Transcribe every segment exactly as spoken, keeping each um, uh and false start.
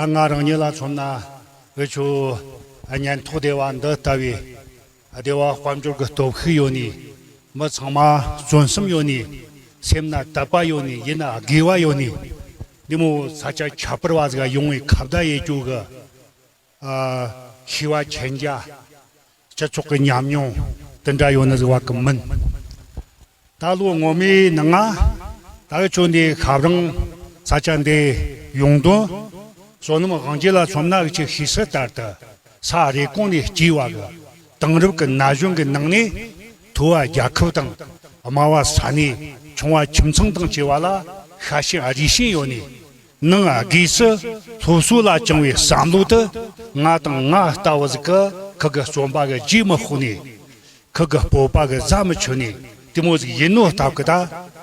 ང་རང་ཉིད་ལ་མཚོན་ན་འུ་ཆོ་ཉན་ཐོས་སྡེ་བ་འདི་ལྟ་བུའི་སྡེ་བ་དཔལ་འབྱོར་གྱི་སྟོབས་ཤུགས་ཡོད་ནི། མི་ཚང་མ་བརྩོན་སེམས་ཡོད་ནི། སེམས་ན་དད་པ་ཡོད་ནི། ཡིད་ན་དགེ་བ་ཡོད་ནི། འདི་མོ་ས་ཆ་ཁྱད་པར་བ་ཟིག་ཡོང་བའི་ཁ་བརྡ་ཡེད་རྒྱུ་གི་ཨ་ཤེས་པ་ཆེན་རྒྱ། སྤྱི་ཚོགས་ཀྱི་ཉམས་མྱོང་དེ་འདྲ་ཡོད་ནི་ཟིག་བ་གི་མིན། ད་ལོ་སྔོན་མའི་ནང་ང་ད་གི་ཆོ་འདི་ཁ་རང་ས་ཆ་འདི་ཡོང་དོན། བསོད་ནམས་དབང་རྒྱལ་ལ་མཚོན་ན་གི་ཆེ་ཤེས་གསལ་ལྟར་དུ་ས་རེབ་གོང་ནས་སྐྱེས་བ་གི་དེང་རབས་ཀྱི་ན་གཞོན་གྱི་ནང་ནས་མཐོ་བ་རྒྱལ་ཁབ་དང་དམའ་བ་ས་གནས། ཆུང་བ་ཁྱིམ་ཚང་དང་བཅས་པ་ལ་ཤ་ཞེན་རུས་ཞེན་ཡོད་ནས། ནང་སྒོས་སུ་སློབ་གསོ་ལ་བཅངས་པའི་བསམ་བློ་དེ་ང་དང་ང་ལྟ་བུ་ཟིག་གི་ཁུ་གི་བརྩོན་པ་གི་རྗེས་མི་ཕོག་ནས། ཁུ་གི་སྤོབས་པ་གི་རྫ་མི་ཆོད་ནས། དེ་མོ་ཟིག་ཡིན་ནོ་སྟབས་གི་ད་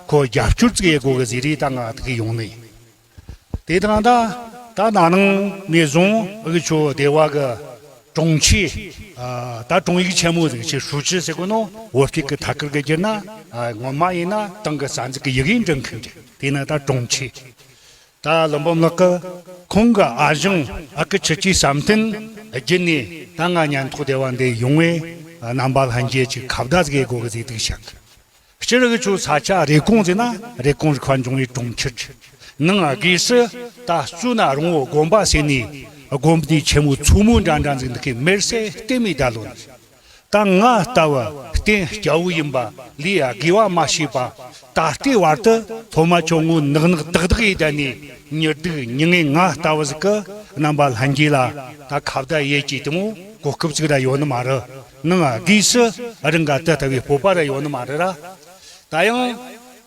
ཁོ་རྒྱབ་སྐྱོར་ཟིག་ཡེད་དགོ་གི་ཟིག་རེད། ད་ང་དེ་གི་ཡོང་ནི་ཡིན། དེ་དང་ད་ད་ན་ནིང་ནས་བཟུང་འུ་ཆོ་སྡེ་བ་གི་དྲུང་ཆེ། ཨ་ད་དྲུང་ཡིག་ཆེན་མོ་ཟིག་ཆེ་ཧྲུའུ་ཅི་ཟེར་གོ་ནོ། བོད་སྐད་གི་ཐད་ཀར་གི་བསྒྱུར་ན། ཨ་སྔོན་མ་ཡིན་ན་ཏང་གི་རྩ་འཛུགས་ཀྱི་ཡིག་འབྲི་མཁན་རེད། དེ་ན་ད་དྲུང་ཆེ། ད་ཀླུ་འབུམ་ལགས་ཀྱིས་ཁོང་གི་ཨ་ཞང་ཨ་ཁུ་ཆུ་སྐྱེས་བསམ་གཏན་བརྒྱུད་ནས་ད་ང་ཉན་ཐོས་སྡེ་བ་འདི་ཡོང་བས། རྣམ་པ་ལྷན་རྒྱས་ཀྱི་ཁ་བརྡ་ཟིག་ཡེད་དགོ་གི་ཟེར་དུས་བཤད་གི། སྤྱིར་གི་ཆོ་ས་ཆ་རེབ་གོང་ཟེར་ན་རེབ་གོང་རིག་པ་འབྱུང་བའི་གྲོང་ཁྱེར་གྱི་ནང་སྒོས་སུ་ད་གཙོ་ན་རོང་བོ་དགོན་པ་ཟེར་ནས་དགོན་པ་འདི་ཆེན་མོ་མཚོ་མོ་འདྲ་འདྲ་ཟིག་འདུག་གི། མེར་སྲེག་བསྟན་མི་ད་ལོ་ནི། ད་ང་ལྟ་བུ་རྟེན་སྐྱ་བོ་ཡིན་པ་ལས་དགེ་བ་མ་བྱས་པ། ད་ལྟའི་བར་དུ་སློབ་མ་ཆུང་ངུ་ནག་ནག་དག་དག་ཡེད་བསྡད་ནས། མྱི་སྡུག་མྱི་ངན་ང་ལྟ་བུ་ཟིག་གི་རྣམ་པ་ལྷན་རྒྱས་ལ་ད་ཁ་བརྡ་ཡེད་ཀྱི་དེ་མོ་གོ་སྐབས་ཟིག་ར་ཡོད་ནི་མ་རེད། ནང་སྒོས་སུ་རང་ག་དེ་ལྟ་བུའི་སྤོབས་པ་ར་ཡོད་ནི་མ་རེད་ར། ད་ཡང་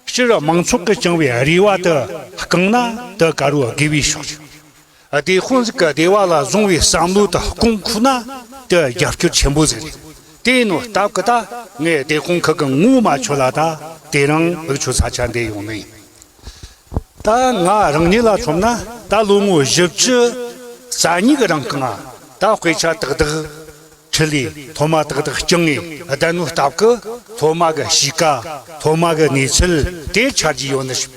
སྤྱིར་མང་ཚོགས་ཀྱིས་བཅངས་པའི་རེ་བ་དེ་བསྐངས་ན་དེ་དཀའ་རུ་དགེ་བའི་ཕྱོགས་ཤིག། སྡེ་དཔོན་ཟིག་གི་སྡེ་བ་ལ་བཟུང་བའི་བསམ་བློ་དེ་སྐོང་ཁུག་ན་དེ་རྒྱབ་སྐྱོར་ཆེན་པོ་ཟིག་རེད། དེ་ཡིན་ནོ་སྟབས་གི་ད་ངས་སྡེ་དཔོན་ཁུ་གི་ངོ་མ་ཆོད་ལ་ད་དེ་རིང་འུ་ཆོ་ས་ཆ་འདི་ཡོང་ནི་ཡིན། ད་ང་རང་ཉིད་ལ་མཚོན་ན་ད་ལོ་ངོ་བཞི་བཅུ་རྩ་གཉིས་གི་རིང་གང་ང་ད་དཔེ་ཆ་ཏག་ཏག་ཁྲིད་ལས། སློབ་མ་ཏག་ཏག་བསྐྱངས་ངས་བསྡད་ནོ་སྟབས་གི་སློབ་མ་གི་གཤིས་ཀ། སློབ་མ་གི་གནས་ཚུལ་དེ་ཆ་རྒྱུས་ཡོད་ནི་ཞིག་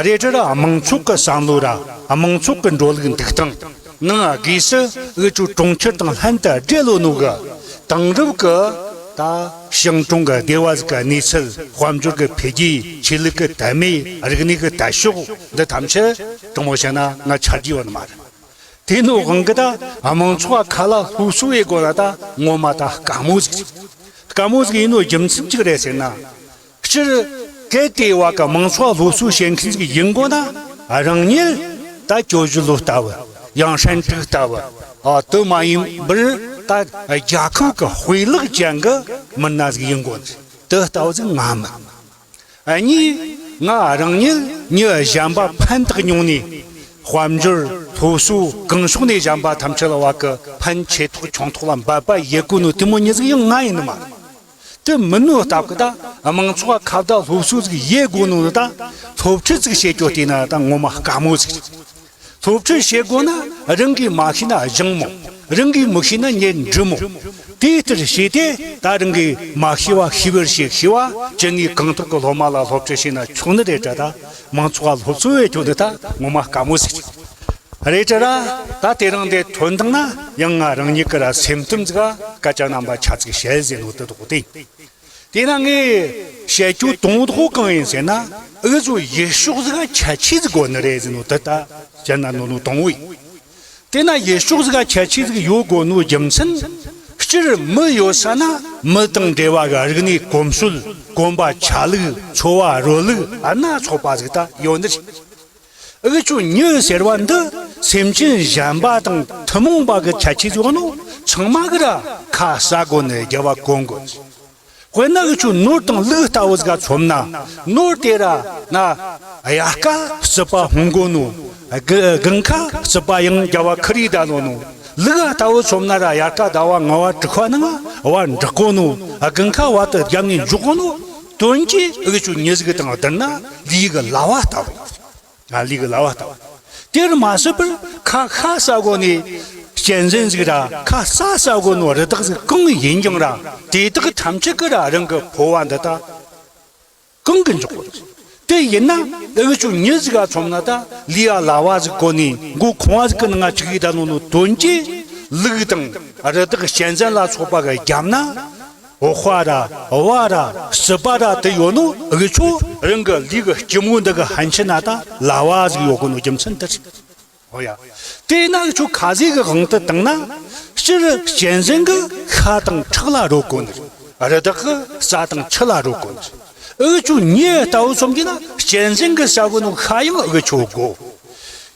རེད་དྲ་ར། མང་ཚོགས་ཀྱི་བསམ་བློ་ར་མང་ཚོགས་ཀྱི་འགྲོ་ལུགས་འདུག་སྟངས། ནང་སྒོས་སུ་འུ་ཆོ་གྲོང་ཁྱེར་དང་ལྷན་དུ་འབྲེལ་ལོ་ནོ་གི་དེང་རབས་ཀྱི་ད་ཞིང་གྲོང་གི་སྡེ་བ་ཟིག་གི་གནས་ཚུལ། དཔལ་འབྱོར་གྱི་འཕེལ་རྒྱས། ཆོས་ལུགས་ཀྱི་དད་མོས། རིག་གནས་ཀྱི་དད་ཕྱོགས། འདི་ཐམས་ཅད་དྲང་མོ་བཤད་ན་ང་ཆ་རྒྱུས་ཡོད་ནི་མ་རེད། དེ་ནོ་དབང་གི་ད་མང་ཚོགས་ཁ་ལ་སློབ་གསོ་ཡེད་དགོ་ན་ད་ངོ་མ་ད་དཀའ་མོ་ཟིག་རེད། དཀའ་མོ་ཟིག་ཡིན་ནོ་རྒྱུ་མཚན་གཅིག་རེད་ཟེར་ན། སྤྱིར་གལ་ཏེ་བ་གི་མང་ཚོགས་སློབ་གསོ་བྱེད་མཁན་ཟིག་ཡིན་དགོ་ན། རང་ཉིད་ད་ཀྱོ་ཞུ་ལོ་ལྟ་བུ། ཡང་ཧྲན་ཀྲིག་ལྟ་བུ། ཨ་དུ་མ་ཡིན་པར་ད་རྒྱལ་ཁབ་ཀྱི་དཔེ་ལེགས་ཅན་གྱི་མི་སྣ་ཟིག་ཡིན་དགོ་ནི། དུ་ལྟ་བུ་ཟིག་ང་མིན། གཉིས། ང་རང་ཉིད་མྱི་གཞན་པ་ཕན་བཏགས་མྱོང་ནས། དཔལ་འབྱོར། སློབ་གསོ། གང་ཕྱོགས་ནས་གཞན་པ་ཐམས་ཅད་ལ་བ་གི་ཕན་ཆེ་ཐོག་ཆུང་ཐོག་ལ་འབད་པ་ཡེད་དགོ་ནོ་དེ་མོ་མྱི་ཟིག་ཡང་ང་ཡིན་ནི་མ་རེད། དེ་མིན་ནོ་སྟབས་གི་ད་མང་ཚོགས་ཁ་བརྡ་སློབ་གསོ་ཟིག་ཡེད་དགོ་ནོ་ད་སློབ་ཁྲིད་ཟིག་བྱེད་རྒྱུ་དེ་ན་ད་ངོ་མ་དཀའ་མོ་ཟིག་རེད། སློབ་ཁྲིད་བྱེད་དགོ་ན་རང་གིས་མ་ཤེས་ན་སྦྱང་མོ། རང་གིས་མི་ཤེས་ན་ཉན་འདྲི་མོ། དེ་ལྟར་བྱས་ཏེ་ད་རང་གིས་མ་ཤེས་པ་ཤེས་པར་བྱེད། ཤེས་པ་ཅི་ནུས་གང་ཐུབ་ཀྱི་སློབ་མ་ལ་སློབ་ཁྲིད་བྱས་ན་ཆོག་ནི་རེད་དྲ། ད་མང་ཚོགས་ལ་སློབ་གསོ་བྱེད་རྒྱུ་འདི་ད་ངོ་མ་དཀའ་མོ་ཟིག་རེད་དྲ་ར། ད་དེ་རིང་འདི་ཐོན་དང་ན་ཡང་ང་རང་ཉིད་ཀྱི་ར་སེམས་གཏམ་ཟིག་ག་སྐད་ཆ་རྣམ་པ་ཆ་ཚིག་བཤད་ཟེར་ནོ་དེ་དོག་སྟེ། དེས་ན་ངས་བཤད་རྒྱུ་དང་པོ་དེ་གང་ཡིན་ཟེར་ན། འུ་ཚོ་ཡུལ་ཕྱོགས་ཟིག་ག་ཁྱད་ཆོས་ཟིག་དགོ་ནི་རེད་ཟེར་ནོ་དེ་ད་བཤད་ན་ནོ་ནོ་དང་པོ་ཡིན། དེས་ན་ཡུལ་ཕྱོགས་ཟིག་ག་ཁྱད་ཆོས་ཟིག་ཡོད་དགོ་ནོ་རྒྱུ་མཚན། སྤྱིར་མི་ཡོད་ས་ན་མི་དང་འབྲེལ་བ་གི་རིག་གནས་གོམས་སྲོལ། གོམས་པ་ཆ་ལུགས། འཚོ་བ་རོལ་ལུགས་སྣ་ཚོགས་པ་ཟིག་ད་ཡོད་ནི་རེད། འུ་ཆོ་མྱི་ཟེར་བ་འདི་སེམས་ཅན་གཞན་པ་དང་ཐུན་མོང་བ་གི་ཁྱད་ཆོས་ཡོད་ནོ་ཚང་མ་གི་ར་ཁ་ཟ་དགོ་ནི་རྒྱལ་བ་གོན་དགོ། དཔེར་ན་འུ་ཆོ་ནོར་དང་ལུག་ལྟ་བུ་ཟིག་མཚོན་ན། ནོར་དེ་ར་ན་དབྱར་ཁ་རྩིད་པ་སྤོང་དགོ་ནོ། དགུན་དགུན་ཁ་རྩིད་པ་ཡང་རྒྱལ་བ་ཁ་རི་ད་ལོ་ནོ། ལུག་ལྟ་བུ་མཚོན་ན་ར་དབྱར་ཁ་ཟླ་བ་ལྔ་བ་དྲུག་པ་ནང་བར་འབྲི་དགོ་ནོ། དགུན་ཁ་བར་དུ་རྒྱབ་ནས་འཇོག་དགོ་ནོ། དོན་གྱིས་འུ་ཆོ་མྱི་ཟིག་དང་བསྡུར་ན་ལུས་ཀྱི་ལྭ་བ་ལྟ་བུ། ང་ལུས་ཀྱི་ལྭ་བ་ལྟ་བུ། དེར་མ་ཟད་པར་ཁ་ཤ་ཟ་དགོ་ནི་གཅན་གཟན་ཟིག་ར། ཁ་ས་ཟ་དགོ་ནོ་རི་དྭགས་ཟིག་གང་ཡིན་ཀྱང་ར། དེ་དག་ཐམས་ཅད་ཀྱི་ར་རང་གི་ཕོ་བ་འདི་ད་གང་གི་འཇོག་དགོ། དེ་ཡིན་ན་འུ་ཆོ་མྱི་ཟིག་ག་མཚོན་ན་ད་ལུས་ལ་བ་ཟིག་གོན་ནས་མགོ་ཁང་བ་ཟིག་གི་ནང་ང་བཅུག་ཡི་ད་ནོ་ནོ་དོན་གྱི་ལུག་དང་རི་དྭགས་གཅན་གཟན་ལ་སོགས་པ་གི་རྒྱབ་ན། འོག་པ་ར་བ་ར་སྲིད་པ་ར་དེ་ཡོད་ནོ་འུ་ཆོ་རང་གི་ལུས་གི་སྐྱི་མོ་འདི་གི་ཕན་ཆད་ན་ད་ལ་བ་ཟིག་ཡོད་གོ་ནོ་རྒྱུ་མཚན་དེ་རེད། ཨོ་ཡ། དེས་ན་འུ་ཆོ་ཁ་ཟས་གི་དབང་དུ་བཏང་ན། སྤྱིར་གཅན་གཟན་གི་ཤ་དང་ཁྲག་ལ་རོལ་གོ་ནི་རེད། རི་དྭགས་གི་རྩ་དང་ཆུ་ལ་རོལ་གོ་ནི་རེད། འུ་ཆོ་མྱི་ལྟ་བུ་མཚོན་གྱི་ན་གཅན་གཟན་གི་ཟ་གོ་ནོ་ཤ་ཡང་འུ་ཆོ་དགོས།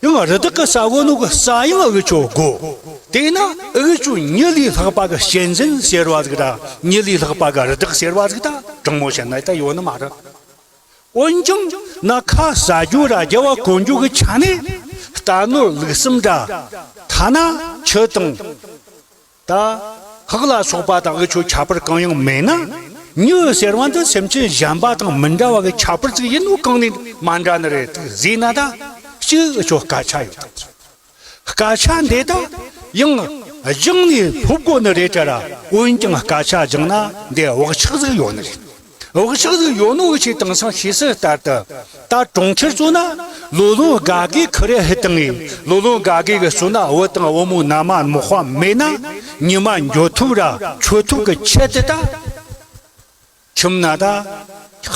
ཡང་རི་དྭགས་གི་ཟ་གོ་ནོ་གི་རྩ་ཡང་འུ་ཆོ་དགོས། དེས་ན་འུ་ཆོ་མྱི་ལས་ལྷག་པ་གི་གཅན་གཟན་ཟེར་བ་ཟིག་ར་མྱི་ལས་ལྷག་པ་གི་རི་དྭགས་ཟེར་བ་ཟིག་ད་དྲང་མོ་བཤད་ན་ད་ཡོད་ནི་མ་རེད། འོན་ཀྱང་ན་ཁ་ཟ་རྒྱུ་ར་རྒྱལ་བ་གོན་རྒྱུ་གི་ཆ་ནས་རྟ་ནོར་ལུག་གསུམ་འདྲ། ཐ་ན་ཆུ་དང་ད་ལྷག་ལ་སོགས་པ་དང་འུ་ཆོ་ཁྱད་པར་གང་ཡང་མེད་ན། མྱི་ཟེར་བ་འདི་སེམས་ཅན་གཞན་པ་དང་མི་འདྲ་བ་གི་ཁྱད་པར་ཅིག་ཡིན་ནོ་གང་ནས་མ་འདྲ་ནི་རེད་ཟེར་ན། ད་གཅིག་འུ་ཆོ་སྐད་ཆ་ཡོད་དང་། སྐད་ཆ་འདི་དག་ཡང་སྦྱངས་ནས་སློབ་དགོས་ནི་རེད་དྲ་ར། འོན་ཀྱང་སྐད་ཆ་སྦྱངས་ན་འདི་བག་ཆགས་ཟིག་ཡོད་ནི་རེད། བག་ཆགས་ཟིག་ཡོད་ནོ་ཆེ་དེང་སང་ཤེས་གསལ་ལྟར་དུ། ད་གྲོང་ཁྱེར་ཚོ་ན་ལོ་ལོན་དགའ་དགའི་ཁུ་རེ་ཧི་བཏང་ངས། ལོ་ལོན་དགའ་དགའི་གི་སོ་ན་བུ་དང་བུ་མོ་མནའ་མ་མག་པ་མེད་ན། ཉི་མ་འགྱོ་ཐུབ་ར་འཆོ་ཐུབ་གི་ཆེད་དུ་ད། ཁྱིམ་ན་ད་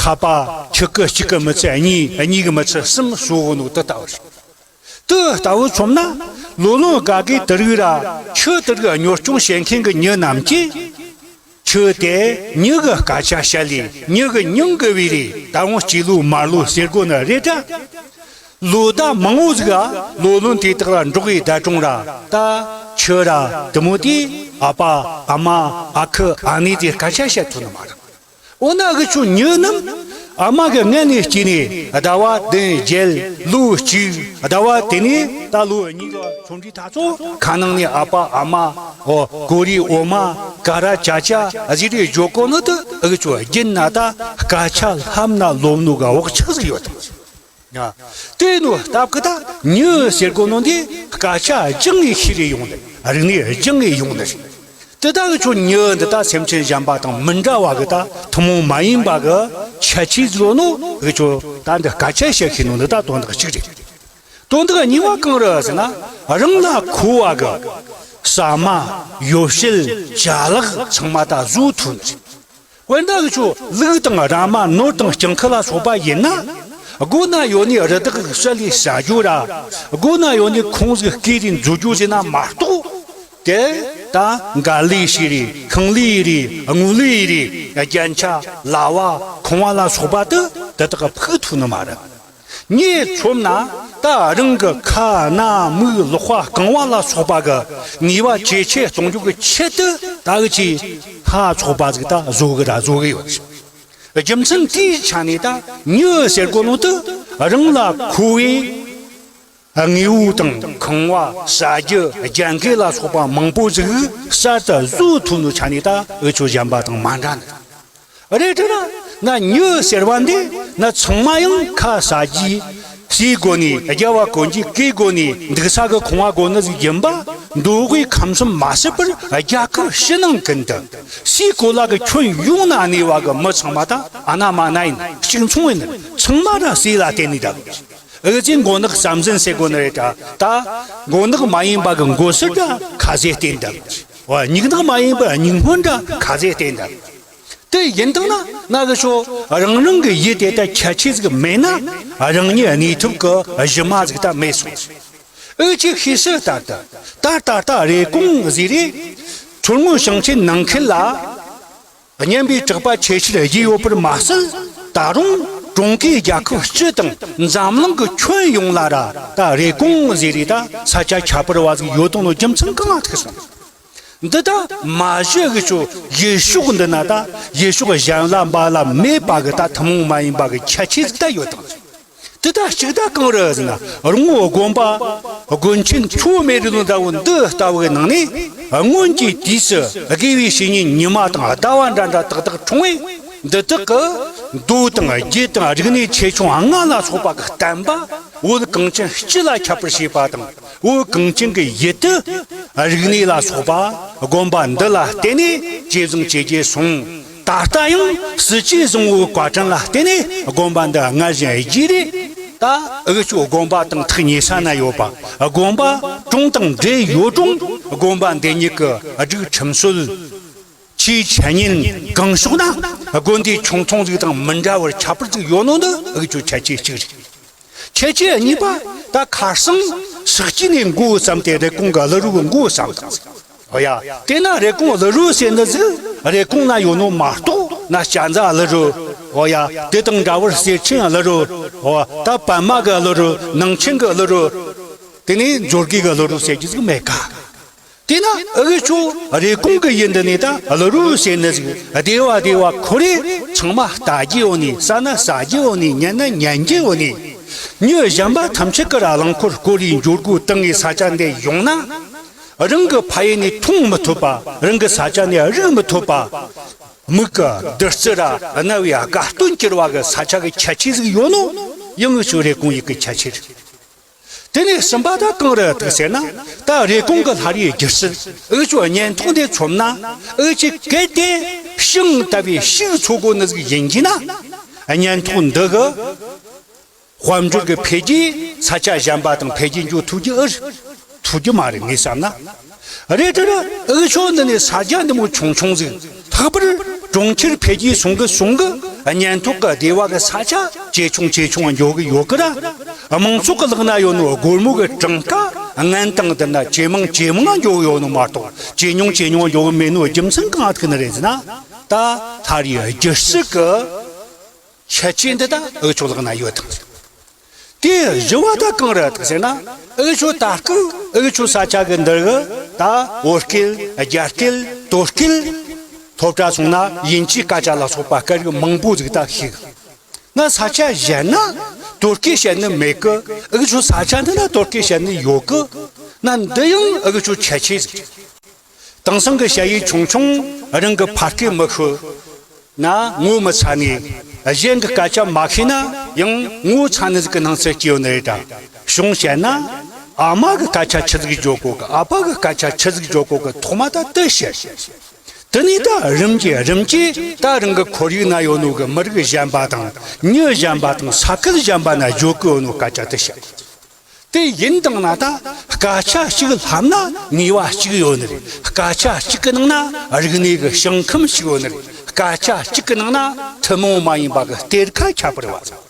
ཧ་པ་ཁྱི་ཀི་གཅིག་གི་མི་ཚད་གཉིས། གཉིས་གི་མི་ཚད་གསུམ་གསོ་གོ་ནོ་དེ་ལྟ་བུ་རེད། དེ་ལྟ་བུ་མཚོན་ན་ལོ་ལོན་དགའ་དགའི་དེ་རིགས་ར་ཆུ་དེ་རིགས་གཉོར་སྐྱོང་བྱེད་མཁན་གི་མྱི་རྣམས་ཀྱིས། ཆུ་དེ་མྱི་གི་སྐད་ཆ་བཤད་ལས་མྱི་གི་མྱིང་གི་བོས་རེད། ད་རུང་སྐྱེས་ལོ་མར་ལོ་ཟེར་དགོས་ནི་རེད་དྲ། ལོ་ཟླ་མང་བོ་ཟིག་ག་ལོ་ལོན་དེ་དག་ལ་འགྲོགས་ཡི་ད་གྲོང་ར་ད་ཆུ་ར་དེ་མོ་དེ་ཨ་ཕ་ཨ་མ་ཨ་ཁུ་ཨ་ནེ་དེ་སྐད་ཆ་བཤད་ཐུབ་ནི་མ་རེད། འོ་ན་འུ་ཆོ་མྱི་རྣམས་ཨ་མ་གི་མངལ་ནས་སྐྱེས་ནས་ཟླ་བ་བདུན་བརྒྱད་ལོ་གཅིག་ཟླ་བ་དེ་ནས་ད་ལོ་གཉིས་ལ་ཆུང་དུས་ད་ཚོ་ཁ་ནང་ནས་ཨ་ཕ་ཨ་མ་ཨོ་གོ་རི་འོ་མ་ཀ་ར་ཅ་ཅ་ཟེར་རེ་འཇོག་གོ་ནོ་དེ་འུ་ཆོ་རྒྱུན་ན་ད་སྐད་ཆ་ལྷབ་ན་ལོབ་ནོ་གི་བག་ཆགས་ཟིག་ཡོད་དང་། ཡ། དེ་ནོ་སྟབས་ཀི་ད་མྱི་ཟེར་གོ་ནོ་འདི་སྐད་ཆ་སྦྱང་ངེ་ཤེས་རེ་ཡོང་ནི། རིག་གནས་སྦྱང་ངེ་ཡོང་ནི་རེད། དེ་ད་འུ་ཆོ་མྱི་འདི་ད་སེམས་ཅན་གཞན་པ་དང་མི་འདྲ་བ་གི་ད་ཐུན་མོང་མ་ཡིན་པ་གི་ཁྱད་ཆོས་ཟིག་ཡོད་ནོ་འུ་ཆོ་ད་འདི་སྐད་ཆ་བཤད་ཤེས་ནོ་འདི་ད་དོན་དག་གཅིག་རེད། དོན་དག་གཉིས་པ་གང་རེད་ཟེར་ན། རང་ལ་མཁོ་བ་གི་ཟ་མ་ཡོ་བྱད་ཅ་ལག་ཚང་མ་ད་བཟོ་ཐུབ་ནི་རེད། དཔེར་ན་འུ་ཆོ་ལུག་དང་ར་མ་ནོར་དང་སྤྱང་ཁུ་ལ་སོགས་པ་ཡིན་ན། སྒོ་ན་ཡོད་ནི་རི་དྭགས་ཤ་ལས་ཟ་རྒྱུ་ར། སྒོ་ན་ཡོད་ནི་ཁོང་ཟིག་སྐེ་རིང་མཛོ་རྒྱུ་ཟེར་ན་མ་གཏོགས། དེ་ད་འགའ་ལི་ཞིག་རེད། ཤིང་ལི་རེད། སྔོ་ལི་རེད། རྒྱན་ཆ་ལ་བ་ཁང་བ་ལ་སོགས་པ་དེ་དེ་དག་ཕུག་ཐུབ་ནི་མ་རེད། ངས་མཚོན་ན་ད་རང་གི་ཁ་སྣ་མིག་ལག་པ་རྐང་བ་ལ་སོགས་པ་གི་ནུས་པ་ཇེ་ཆེ་གཏོང་རྒྱུ་གི་ཆེད་དུ་ད་འུ་ཆོས་སྣ་ཚོགས་པ་ཟིག་ད་བཟོ་གི་ར་བཟོ་གི་ཡོད། རྒྱུ་མཚན་དེའི་ཆ་ནས་ད་མྱི་ཟེར་གོ་ནོ་དེ་རང་ལ་མཁོ་བའི་དངོས་པོ་དང་ཁང་བ་ཟ་རྒྱུ་རྒྱན་གོས་ལ་སོགས་པ་མང་པོ་ཟིག་གསར་དུ་བཟོ་ཐུབ་ནོ་ཆ་ནས་ད་འུ་ཆོ་གཞན་པ་དང་མ་འདྲ་ནི། རེད་དྲ་ན་མྱི་ཟེར་བ་འདི་ན་ཚང་མ་ཡང་ཁ་ཟ་རྒྱུའི་ཟས་དགོས་ནི། རྒྱབ་བ་གོན་རྒྱུའི་གོས་དགོས་ནི། འདུག་ས་གི་ཁང་བ་དགོས་ནི་ཟིག་ཡིན་པ། མདོ་དབུས་ཁམས་གསུམ་མ་ཟད་པར་རྒྱལ་ཁབ་ཕྱི་ནང་ཀུན་ཏུ་སའི་གོ་ལ་གི་ཁྱོན་ཡོངས་ན་གནས་པ་གི་མི་ཚང་མ་ད་ཨ་ན་མ་ན་ཡིན། གཅིག་མཚུངས་ཡིན། ཚང་མ་ད་ཟས་ལ་བརྟེན་ནས་ད། འུ་ཚོས་མགོ་ནག་ཟམ་ཟིན་ཟེར་གོ་ནི་རེད་དྲ། ད་མགོ་ནག་མ་ཡིན་པ་གི་མགོ་སེར་འདྲ་ཁ་ཟས་བསྟེན་དང་། འོ་མྱིག་ནག་མ་ཡིན་པ་མྱིག་སྔོན་འདྲ་ཁ་ཟས་བསྟེན་དང་། དེ་ཡིན་དང་ན་ན་གི་ཤོ་རང་རང་གི་ཡུལ་དེ་ད་ཁྱད་ཆོས་ཟིག་མེད་ན་རང་ཉིད་གནས་ཐུབ་གི་གཞི་མ་ཟིག་ད་མེད་སོང་། འུ་ཆོས་ཤེས་གསལ་ལྟར་དུ་ད་ད་ད་རེབ་གོང་ཟེར་རེ་མཚོ་སྔོན་ཞིང་ཆེན་ནང་ཁུལ་ལ། སྙན་པའི་གྲགས་པ་ཆེ་ཆེར་རྒྱས་ཡོད་པར་མ་ཟད། ད་རུང་ཀྲུང་གོའི་རྒྱལ་ཁབ་སྤྱི་དང་འཛམ་གླིང་གི་ཁྱོན་ཡོངས་ལ་ར་ད་རེབ་གོང་ཟེར་རེ་ད་ས་ཆ་ཁྱད་པར་བ་ཟིག་ཡོད་དོ་ནོ་རྒྱུ་མཚན་གང་ལ་ཐུག་སོང་། འདི་ད་མ་གཞི་འུ་ཆོ་ཡུལ་ཕྱོགས་འདི་ན་ད་ཡུལ་ཕྱོགས་གཞན་ལ་འབའ་ལ་མེད་པ་གི་ད་ཐུན་མོང་མ་ཡིན་པ་གི་ཁྱད་ཆོས་ཟིག་ད་ཡོད་དང་། དེ་ད་གཅིག་ད་གང་རེད་ཟེར་ན། རོང་བོ་དགོན་པ་དགོན་ཆེན་ཆུ་བོ་མེ་རི་ལུང་ཟླ་བོ་འདི་ལྟ་བུའི་ནང་ནས་སྔོན་གྱི་དུས་སུ་དགེ་བའི་བཤེས་གཉེན་ཉི་མ་དང་ཟླ་བ་འདྲ་འདྲ་དག་དག་འཁྲུངས་པས། འདི་དག་གི་མདོ་དང་རྒྱུད་དང་རིག་གནས་ཆེ་ཆུང་ལྔ་ལ་སོགས་པ་གི་བསྟན་པ་བོད་གངས་ཅན་སྤྱི་ལ་ཁྱབ་པར་བྱས་པ་དང་། བོད་གངས་ཅན་གྱི་ཡུལ་དུ་རིག་གནས་ལ་སོགས་པ་དགོན་པ་འདི་ལ་བརྟེན་ནས་ཇེ་བཟང་ཇེ་རྒྱས་སོང་། ད་ལྟ་ཡང་སྲིད་ཇུས་བཟང་བོའི་བཀའ་དྲིན་ལ་བརྟེན་ནས་དགོན་པ་འདི་སྔར་བཞིན་རྒྱས་རེད། ད་འུ་ཆོའི་དགོན་པ་དང་ཐག་ཉེ་ས་ན་ཡོད་པ། དགོན་པ་གྲོང་དང་འབྲེལ་ཡོད་རུང་དགོན་པ་འདི་ཉིད་ཀྱི་སྒྲིག་ཁྲིམས་སྲོལ། ཆོས་འཆད་ཉན་གང་ཕྱོགས་ན་དགོན་སྡེ་ཆུང་ཆུང་ཟིག་དང་མི་འདྲ་བར་ཁྱད་པར་ཟིག་ཡོད་ནོ་འདི་འུ་ཆོའི་ཁྱད་ཆོས་གཅིག་རེད། ཁྱད་ཆོས་གཉིས་པ། ད་ཁ་སང་ཕྱག་སྐྱིད་ནས་མགོ་བོ་བསམ་སྟེ་རེབ་གོང་གི་ཀླུ་རོལ་མགོ་བོ་བསམ་དང་ཟིག་ཨོ་ཡ། དེ་ན་རེབ་གོང་ཀླུ་རོལ་ཟེར་ནི་ཟིག་རེབ་གོང་ན་ཡོད་ནོ་མ་གཏོགས་ན་སྤྱན་རས་གཟིགས་ཀླུ་རོལ། ཨོ་ཡ། དེ་དང་འདྲ་བར་གསེར་ཆེན་ཀླུ་རོལ། ཨོ་ད་པདྨ་གི་ཀླུ་རོལ། ནང་ཆེན་གི་ཀླུ་རོལ། དེ་ནས་མཛོད་དགེ་གི་ཀླུ་རོལ་ཟེར་རྒྱུ་ཟིག་མེད་ཀ། དེས་ན་འུ་ཆོ་རེབ་གོང་གི་ཡུལ་འདི་ནས་ད་ཀླུ་རོལ་ཟེར་ནི་ཟིག་སྡེ་བ་སྡེ་བ་ཁོ་རེ་ཚང་མ་ལྟ་རྒྱུ་ཡོད་ནི། ཟ་ན་ཟ་རྒྱུ་ཡོད་ནི། ཉན་ན་ཉན་རྒྱུ་ཡོད་ནི། མྱི་གཞན་པ་ཐམས་ཅད་ཀྱིས་ར་རླངས་འཁོར་བསྐོར་རེ་འགྱོ་སྒོ་བཏང་ངས་ས་ཆ་འདི་ཡོང་ན། རང་གི་ཕ་ཡུལ་ནས་མཐོང་མི་ཐུབ་པ། རང་གི་ས་ཆ་ནས་རིག་མི་ཐུབ་པ། མིག་གི་བདུད་རྩི་ར་རྣ་བའི་དགའ་སྟོན་གྱུར་བ་གི་ས་ཆ་གི་ཁྱད་ཆོས་ཟིག་ཡོད་ནོ། ཡང་འུ་ཆོ་རེབ་གོང་ཡུལ་གི་ཁྱད་ཆོས་རེད། དེ་ནས་གསུམ་པ་ད་གང་རེད་འདུག་ཟེར་ན། ད་རེབ་གོང་གི་ལྷ་རིས་སྒྱུ་རྩལ་འུ་ཆོ་བརྙན་ཐུང་དེ་མཚོན་ན། འུ་ཆོས་གལ་ཏེ་ཤིང་ལྟ་བུའི་ཕྱུགས་འཚོ་དགོས་ནི་ཟིག་ཡིན་གྱི་ན། བརྙན་ཐུང་འདི་གི་དཔལ་འབྱོར་གྱི་འཕེལ་རྒྱས་ས་ཆ་གཞན་པ་དང་འཕེལ་རྒྱས་འགྱོ་ཐུབ་རྒྱུ་ཨེ་ཐུབ་རྒྱུ་མ་རེད་ངས་བསམ་ན། རེད་དེ་རེད། འུ་ཆོ་འདི་ནས་ས་ཆ་འདི་མོ་ཆུང་ཆུང་ཟིག་ལྷག་པར་གྲོང་ཁྱེར་འཕེལ་རྒྱས་སོང་གི་སོང་གི་བརྙན་ཐོག་གི་སྡེ་བ་གི་ས་ཆ་ཇེ་ཆུང་ཇེ་ཆུང་འགྱོ་གི་ཡོད་གི་ར། མང་ཚོགས་གི་ལག་ན་ཡོད་ནོ་སྒོར་མོ་གི་གྲངས་ཀ་སྔན་དང་བསྡུར་ན་ཇེ་མང་ཇེ་མང་འགྱོ་གི་ཡོད་ནོ་མ་གཏོགས་ཇེ་ཉུང་ཇེ་ཉུང་འགྱོ་གི་མེད་ནོ་རྒྱུ་མཚན་གང་ཐུག་ནི་རེད་ཟེར་ན། ད་ལྷ་རིས་སྒྱུ་རྩལ་གི་ཁྱད་ཆོས་འདི་ད་འུ་ཆོ་ལག་ན་ཡོད་དང་། དེ་བཞི་བ་ད་གང་རེད་ཟེར་ན། འུ་ཆོ་ད་སྐབས་འུ་ཆོ་ས་ཆ་གི་འདིར་གི་ད་བོད་སྐད། རྒྱ་སྐད། སྟོད་སྐད། སློབ་གྲྭ་སོང་ན་དབྱིན་ཇིའི་སྐད་ཆ་ལ་སོགས་པ་སྐད་རིགས་མང་པོ་ཟིག་ད་ཤེས་གི། ན་ས་ཆ་གཞན་ན་སྟོད་སྐད་བཤད་ནི་མེད་གི། འུ་ཆོ་ས་ཆ་འདི་ན་སྟོད་སྐད་བཤད་ནི་ཡོད་གི། ན་འདི་ཡང་འུ་ཆོ་ཁྱད་ཆོས་ཟིག་དེང་སང་གི་ཞ་ཡི་ཆུང་ཆུང་རང་གི་ཕ་སྐད་མི་ཤེས་ན་ངོ་མི་ཚ་ནི། གཞན་གི་སྐད་ཆ་མ་ཤེས་ན་ཡང་ངོ་ཚ་ནི་ཟིག་གི་སྣང་ཚུལ་སྐྱེ་ཡོད་ནི་རེད་ད། གཞུང་བཤད་ན་ཨ་མ་གི་སྐད་ཆ་ཆི་ཟིག་བརྗོད་གོ་གི། ཨ་ཕ་གི་སྐད་ཆ་ཆི་ཟིག་བརྗོད་གོ་གི། ཐོག་མ་ད་དེ་བཤད། དེ་ནས་ད་རིམ་གྱིས་རིམ་གྱིས་ད་རང་གི་ཁོར་ཡུག་ན་ཡོད་ནོ་གི་མི་རིགས་གཞན་པ་དང་མྱི་གཞན་པ་དང་ས་ཁུལ་གཞན་པ་ན་བརྗོད་གི་ཡོད་ནོ་སྐད་ཆ་དེ་བཤད། དེ་ཡིན་དང་ན་ད་སྐད་ཆ་གཅིག་ལྷབ་ན་ནུས་པ་གཅིག་ཡོད་ནི་རེད། སྐད་ཆ་གཅིག་གི་ནང་ན་རིག་གནས་ཀྱི་ཞིང་ཁམས་ཤིག་ཡོད་ནི་རེད། སྐད་ཆ་གཅིག་གི་ནང་ན་ཐུན་མོང་མ་ཡིན་པ་གི་གཏེར་ཁ་ཁྱབ་པ་རེད་བ།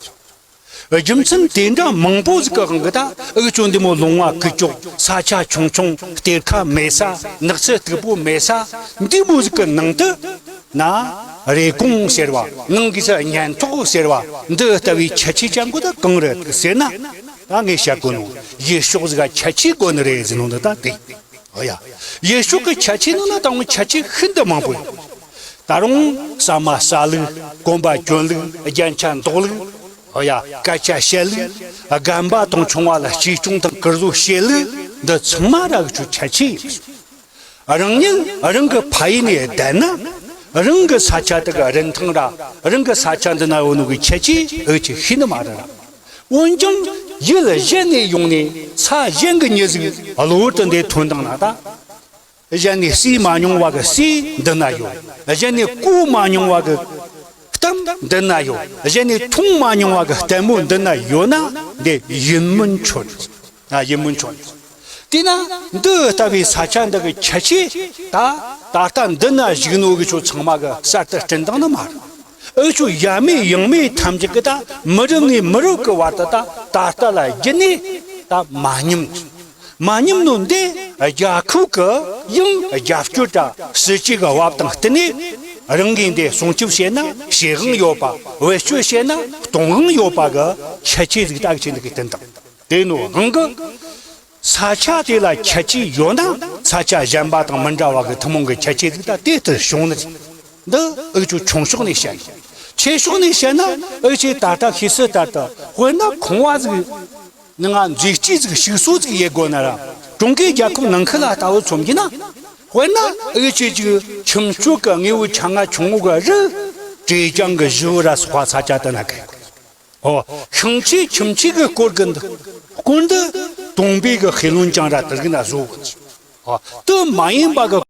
རྒྱུ་མཚན་དེ་འདྲ་མང་པོ་ཟིག་གི་དབང་གིས་ད་འུ་ཆོ་འདི་མོ་ལུང་བ་ཀུ་ཅོ། ས་ཆ་ཆུང་ཆུང་། གཏེར་ཁ་མེད་ས། ནགས་ཚལ་སྟུག་པོ་མེད་ས་འདི་མོ་ཟིག་གི་ནང་དུ། ན་རེབ་གོང་ཟེར་བ། ནང་གི་ས་ཉན་ཐོག་ཟེར་བ། འདི་ལྟ་བུའི་ཁྱད་ཆོས་ཅན་གོ་ད་གང་རེད་ཟེར་ན། ད་ངས་བཤད་གོ་ནོ་ཡུལ་ཕྱོགས་ཟིག་ག་ཁྱད་ཆོས་གོ་ནི་རེད་ཟེར་ནོ་འདི་ད་དེ། ཨོ་ཡ། ཡུལ་ཕྱོགས་ཀྱི་ཁྱད་ཆོས་ནང་ན་ད་རུང་ཁྱད་ཆོས་ཤིན་ཏུ་མང་པོ་ཡོད། ད་རུང་ཟ་མ་ཟ་ལུགས། གོན་པ་གྱོན་ལུགས། རྒྱན་ཆ་འདོགས་ལུགས། ཨོ་ཡ། སྐད་ཆ་བཤད་ལུགས། རྒན་པ་དང་ཆུང་བ་ལ་གཅེས་སྐྱོང་དང་གུས་བཟོ་བྱེད་ལུགས། འདི་ཚང་མ་ར་འུ་ཆོའི་ཁྱད་ཆོས་ཡིན། རང་ཉིད་རང་གི་ཕ་ཡུལ་ནས་བསྡད་ན། རང་གི་ས་ཆ་དེ་གི་རིན་ཐང་ར། རང་གི་ས་ཆ་འདི་ན་ཡོད་ནོ་གི་ཁྱད་ཆོས་འུ་ཆོས་ཤེས་ནི་མ་རེད་ར། འོན་ཀྱང་ཡུལ་གཞན་ནས་ཡོང་ནས་ས་གཞན་གི་མྱི་ཟིག་གློ་བུར་དུ་འདིར་ཐོན་དང་ན་ད། གཞན་ནས་གསོས་མ་མྱོང་བ་གི་སྲས་འདི་ན་ཡོད། གཞན་ནས་གོ་མ་མྱོང་བ་གི་གཏམ་འདི་ན་ཡོད། གཞན་ནས་མཐོང་མ་མྱོང་བ་གི་ལྟད་མོ་འདི་ན་ཡོད་ན་འདི་ཡིད་སྨོན་འཆོར། ཨ། ཡིད་སྨོན་འཆོར། དེས་ན་འདི་ལྟ་བུའི་ས་ཆ་འདི་གི་ཁྱད་ཆོས་ད་ད་ལྟ་འདི་ན་བཞུགས་ནོ་གི་ཆོ་ཚང་མ་གི་གསར་དུ་བསྐྲུན་བཏང་ནི་མ་རེད། འུ་ཆོ་ཡབ་མེས་ཡུམ་མེས་ཐམས་ཅད་ཀྱིས་ད་མི་རབས་ནས་མི་རབས་ཀྱི་བར་དུ་ད་ད་ལྟ་ལ་བརྒྱུད་ནས་ད་མ་ཉམས། མ་ཉམས་ནོ་འདི་རྒྱལ་ཁབ་ཀྱི་ཡང་རྒྱབ་སྐྱོར་དང་སྲིད་ཇུས་ཀྱི་བབ་དང་བསྟུན་ནས་རང་གིས་འདི་སྲུང་སྐྱོབ་བྱས་ན་བྱེད་དབང་ཡོད་པ། བེད་སྤྱོད་བྱས་ན་གཏོང་དབང་ཡོད་པ་གི་ཁྱད་ཆོས་ཟིག་ད་ཁྱེད་འདི་གི་བསྟན་དང་། དེ་ནོ་དབང་གི་ས་ཆ་དེ་ལ་ཁྱད་ཆོས་ཡོད་ན་ས་ཆ་གཞན་པ་དང་མི་འདྲ་བ་གི་ཐུན་མོང་གི་ཁྱད་ཆོས་ཟིག་ད་དེ་ལྟར་བྱུང་ནི། འདི་འུ་ཆོ་ཆུང་ཕྱོགས་ནས་བཤད་ཡིན། ཆེ་ཕྱོགས་ནས་བཤད་ན་འུ་ཆོས་ད་ལྟ་ཤེས་གསལ་ལྟར་དུ་དཔེར་ན་ཁང་བ་ཟིག་ནང་ང་མཛེས་སྤྲས་ཟིག་ཞིག་གསོ་ཟིག་ཡེད་དགོས་ན་ར། ཀྲུང་གོའི་རྒྱལ་ཁབ་ནང་ཁུལ་ལ་ལྟ་བུ་མཚོན་རྒྱུ་ན། དཔེར་ན་འུ་ཆོས་ཅིག་ཁྱིམ་སྤྱོད་ཀྱི་དངོས་པོ་ཆ་ང་ཆུང་ངུ་གི་རི། ཀྲེ་ཅང་གི་ཞི་བོ་ར་སོགས་པ་ས་ཆ་དེ་ན་གི། ཨོ། ཤིང་ཆས་ཁྱིམ་ཆས་ཀྱི་སྐོར་གི་འདི། སྐོར་འདི་དུང་པའི་གི་ཧེ་ལུན་ཅང་ར་དེ་རིགས་ན་བཟོ་གི། ཨོ། དེ་མ་ཡིན་པ་གི་